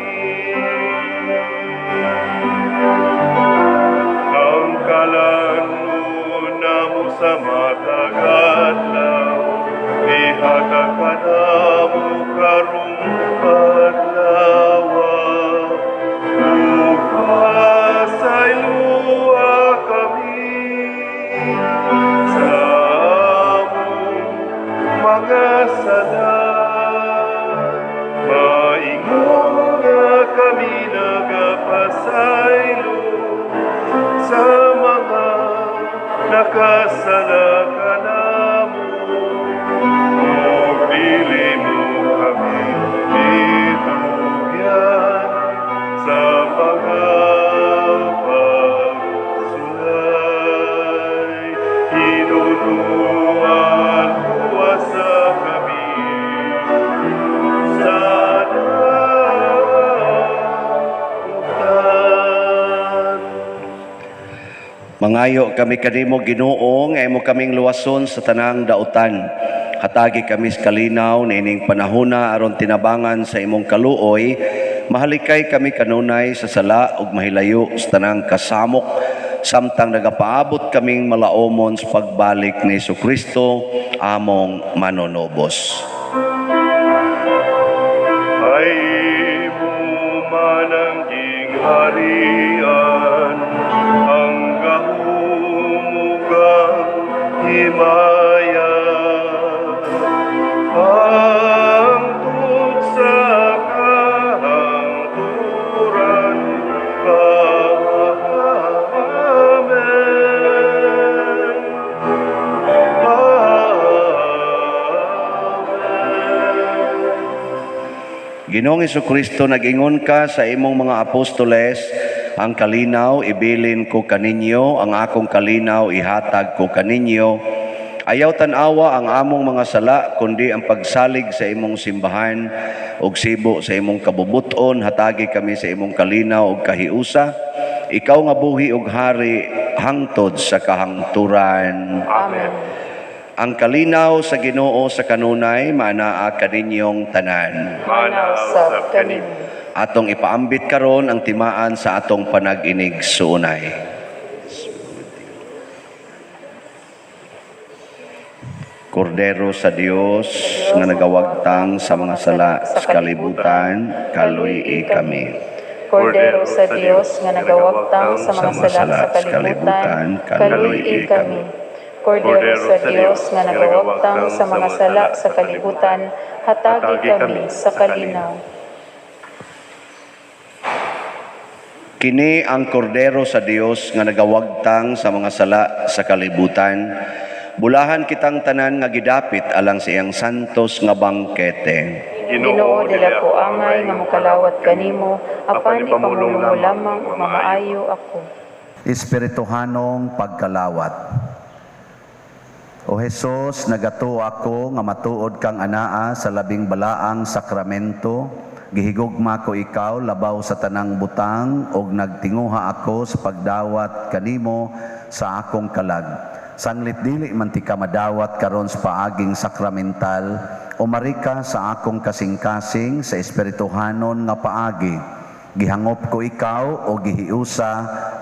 [SPEAKER 2] Ang kalan-on namo sa matag adlaw, ihatag kanamo karong adlaw. Ug pasayloa kami sa among mga sala, maingon nga kami nagapasaylo sa mga nakasala kanamo. Ug dili mo kami itugyan sa mga pagsulay. Hinunuan luwasa kami sa dautan.
[SPEAKER 1] Mangayo kami kanimo, Ginoo, nga imo kaming luwason sa tanang dautan. Hatagi kami sa kalinaw niining panahona aron tinabangan sa imong kaluoy, mahalikay kami kanunay sa sala ug mahilayo sa tanang kasamok samtang nagapaabot kaming malaomon sa pagbalik ni Kristo among manunubos.
[SPEAKER 2] Kay imo man ang gingharian, ang gahom ug ang himaya, hangtod sa kahangturan. Amen. Amen.
[SPEAKER 1] Ginoong Kristo, nag-ingon ka sa imong mga apostoles, "Ang kalinaw ibilin ko kaninyo, ang akong kalinaw ihatag ko kaninyo." Ayaw tan-awa ang among mga sala, kundi ang pagsalig sa imong simbahan ug sibo sa imong kabubuton, hatagi kami sa imong kalinaw ug kahiusa. Ikaw nga buhi ug hari hangtod sa kahangturan.
[SPEAKER 5] Amen.
[SPEAKER 1] Ang kalinaw sa Ginoo sa kanunay maanaa kaninyong tanan.
[SPEAKER 2] Maanaa usab kanimo.
[SPEAKER 1] Atong ipaambit karon ang timaan sa atong panag-inig suunay. Kordero sa Dios nga nagawagtang sa mga sala sa kalibutan, kaluy-i kami.
[SPEAKER 5] Kordero sa Dios nga nagawagtang sa mga sala sa kalibutan, kaluy-i kami. Kordero sa Dios nga nagawagtang sa mga sala sa kalibutan, hatagi kami sa kalinaw.
[SPEAKER 1] Kini ang Kordero sa Dios nga nagawagtang sa mga sala sa kalibutan. Bulahan kitang tanan nga gidapit alang sa iyang santos nga bangkete.
[SPEAKER 5] Ginoo, dili ako angay nga mokalawat kanimo, apan ipamulong mo lamang ug mamaayo ako.
[SPEAKER 1] Espirituhanong pagkalawat. O Hesus, nagatuo ako nga matuod kang anaa sa labing balaang sakramento. Gihigugma ko ikaw labaw sa tanang butang ug nagtinguha ako sa pagdawat kanimo sa akong kalag. Sanglit dili man ti ka madawat karon sa paaging sakramental, umari ka sa akong kasing-kasing sa espirituhanon nga paagi. Gihangop ko ikaw o gihiusa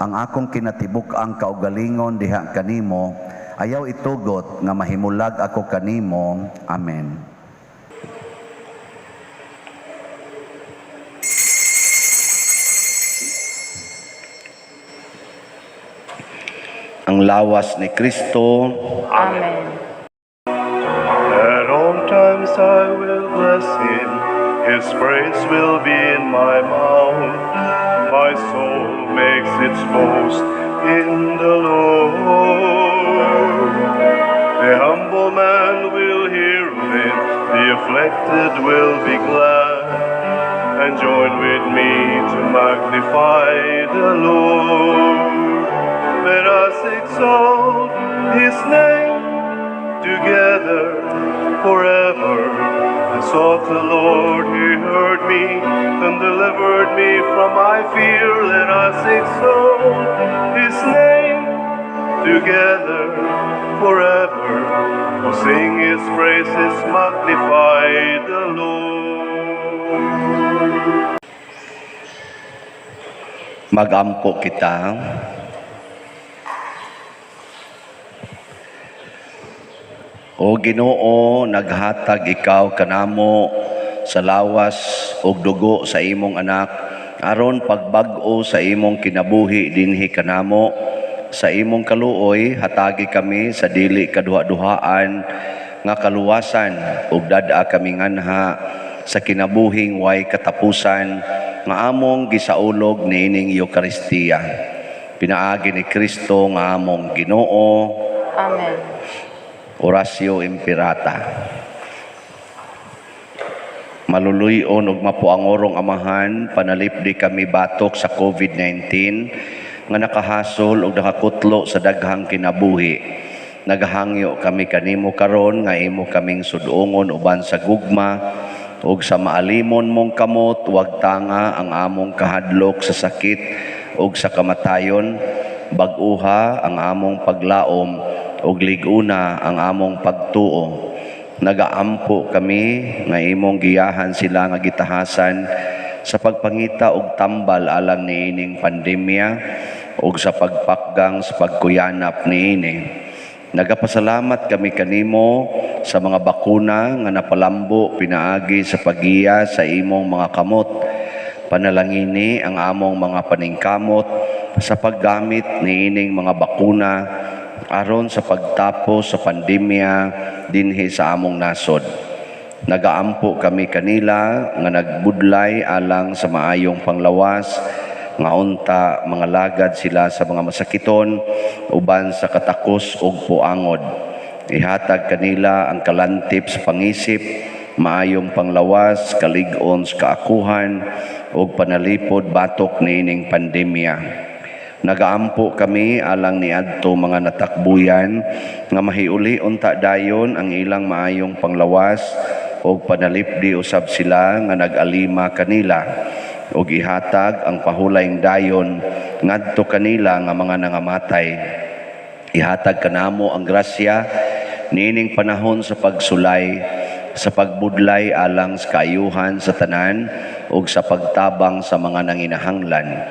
[SPEAKER 1] ang akong kinatibuk-ang kaugalingon diha kanimo. Ayaw itugot nga mahimulag ako kanimo. Amen. Ang lawas ni Kristo.
[SPEAKER 5] Amen.
[SPEAKER 2] At all times I will bless him, his praise will be in my mouth. My soul makes its boast in the Lord. The humble man will hear of it, the afflicted will be glad, and join with me to magnify the Lord. Let us exalt his name together forever. I sought the Lord, he heard me and delivered me from my fear. Let us exalt his name together forever. Oh, sing his praises, magnify the Lord.
[SPEAKER 1] Magampo kita. O Ginoo, naghatag ikaw kanamo sa lawas ug dugo sa imong anak aron pagbag-o sa imong kinabuhi dinhi kanamo. Sa imong kaluoy hatagi kami sa dili kaduha-duhaan nga kaluwasan ug dad-a kami nganha sa kinabuhing way katapusan nga among gisaulog niining Eukaristiya. Pinaagi ni Kristo nga among Ginoo.
[SPEAKER 5] Amen.
[SPEAKER 1] Oratio Imperata. Maluluy-on ug mapuangorong Amahan, panalipdi kami batok sa COVID-19 nga nakahasol ug nakakutlo sa daghang kinabuhi. Nagahangyo kami kanimo karon nga imo kaming sudongon uban sa gugma ug sa maalimon mong kamot, wag tanga ang among kahadlok sa sakit ug sa kamatayon. Bag-uha ang among paglaom ug lig-una ang among pagtuo. Nagaampo kami nga imong giyahan sila nga gitahasan sa pagpangita og tambal alang niining pandemya ug sa pagpakgang sa pagkuyanap niini. Nagapasalamat kami kanimo sa mga bakuna nga napalambo pinaagi sa paggiya sa imong mga kamot. Panalangini ang among mga paningkamot sa paggamit niining mga bakuna aron sa pagtapos sa pandemya dinhi sa among nasod. Nagaampo kami kanila nga nagbudlay alang sa maayong panglawas, nga unta mga lagad sila sa mga masakiton uban sa katakos ug puangod. Ihatag kanila ang kalantip sa pangisip, maayong panglawas, kalig-on sa kaakuhan ug panalipod batok niining pandemya. Nagaampo kami alang niadto mga natakbuyan nga mahiuli unta dayon ang ilang maayong panglawas ug panalipdi usab sila nga nag-alima kanila ug ihatag ang pahulayng dayon ngadto kanila nga mga nangamatay. Ihatag kanamo ang grasya niining panahon sa pagsulay, sa pagbudlay alang sa kaayuhan sa tanan ug sa pagtabang sa mga nanginahanglan.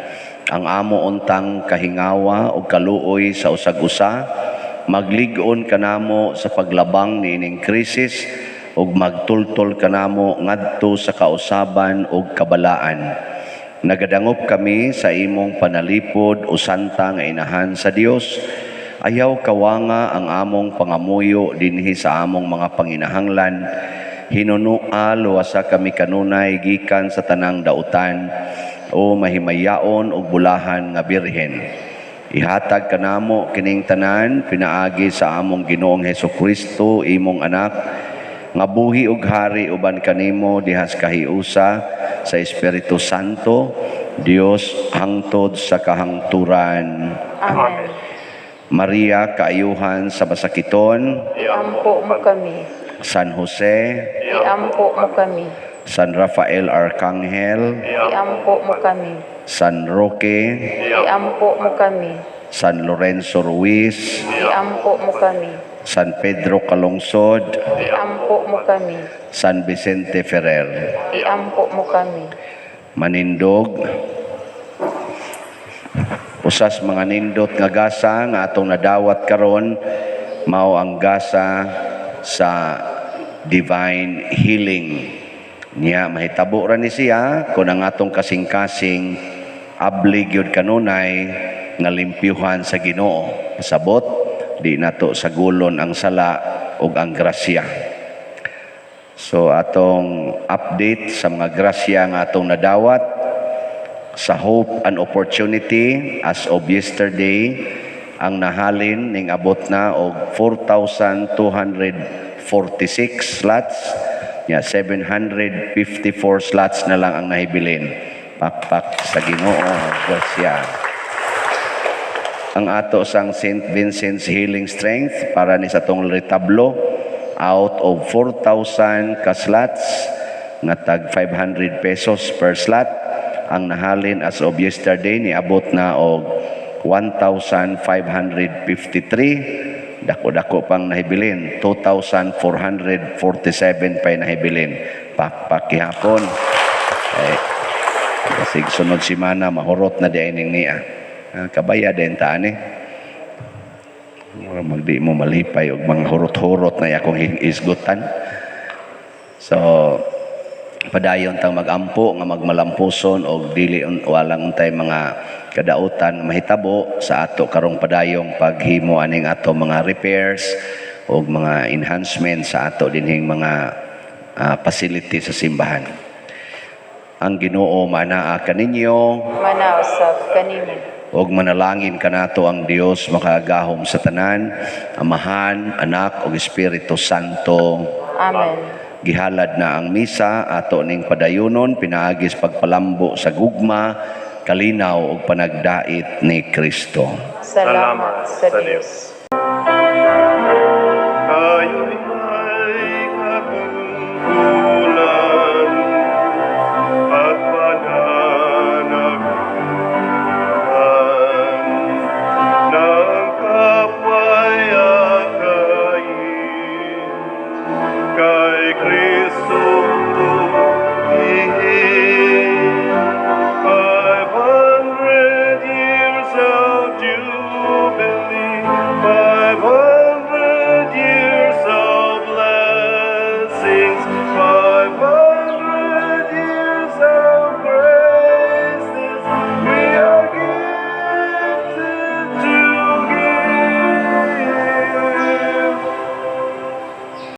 [SPEAKER 1] Ang amo untang kahingawa o kaluoy sa usag-usa, maglig-on kanamo sa paglabang niining krisis ug magtultol kanamo ngadto sa kausaban ug kabalaan. Nagadangop kami sa imong panalipod o santa nga inahan sa Dios. Ayaw kawanga ang among pangamuyo dinhi sa among mga panginahanglan. Hinunua, luwasa kami kanunay gikan sa tanang dautan, o mahimayaon ug bulahan nga Birhen. Ihatag kanamo kining tanan pinaagi sa among Ginoong Hesukristo, imong anak, nga buhi ug hari uban kanimo dihas kahiusa sa Espiritu Santo, Dios, hangtod sa kahangturan.
[SPEAKER 5] Amen.
[SPEAKER 1] Maria, kaayuhan sa masakiton,
[SPEAKER 5] Iampo mo kami.
[SPEAKER 1] San Jose,
[SPEAKER 5] Iampo mo kami.
[SPEAKER 1] San Rafael Arcangel,
[SPEAKER 5] Iampo mo kami.
[SPEAKER 1] San Roque,
[SPEAKER 5] Iampo mo kami.
[SPEAKER 1] San Lorenzo Ruiz,
[SPEAKER 5] Iampo mo kami.
[SPEAKER 1] San Pedro Calungsod,
[SPEAKER 5] Iampo mo kami.
[SPEAKER 1] San Vicente Ferrer.
[SPEAKER 5] Iampo mo kami.
[SPEAKER 1] Manindog, usas mga nindot nga gasa nga atong nadawat karon mao ang gasa sa divine healing. Niya mahitabo ra ni siya kung ang atong kasing-kasing abli gyud kanunay nga limpyuhan sa Ginoo. Pasabot, di nato sagulon ang sala ug ang grasya. So atong update sa mga grasya nga atong nadawat sa Hope and Opportunity, as of yesterday, ang nahalin ning abot na og 4,246 slots nya, 754 slots na lang ang nahibilin. Pakpak sa Ginoo, grasya. Ang ato sang St. Vincent's Healing Strength para ni sa atong retablo, out of 4,000 ka slots nga tag 500 pesos per slot, ang nahalin as of yesterday niabot na og 1,553. Dako-dako pang nahibilin, 2,447 pa'y nahibilin. Pakpak gihapon. Eh, basig sunod simana mahurot na di ning niya. Ah, kabaya din ta ani. Mura magdi mo malipay og mga hurot-hurot na akong isgutan. So padayon tang magampo nga magmalampuson og dili walang untay mga kadautan nga mahitabo sa ato karong padayong paghimo aning ato mga repairs og mga enhancement sa ato dinhing mga facility sa simbahan. Ang Ginoo manaa kaninyo.
[SPEAKER 5] Manaa usab kanimo.
[SPEAKER 1] Og manalangin kanato ang Dios makagagahom sa tanan, Amahan, Anak ug Espiritu Santo.
[SPEAKER 5] Amen.
[SPEAKER 1] Gihalad na ang misa, ato ning padayunon pinaagis pagpalambo sa gugma, kalinaw ug panagdait ni Kristo.
[SPEAKER 5] Salamat sa Dios.
[SPEAKER 2] Kayo.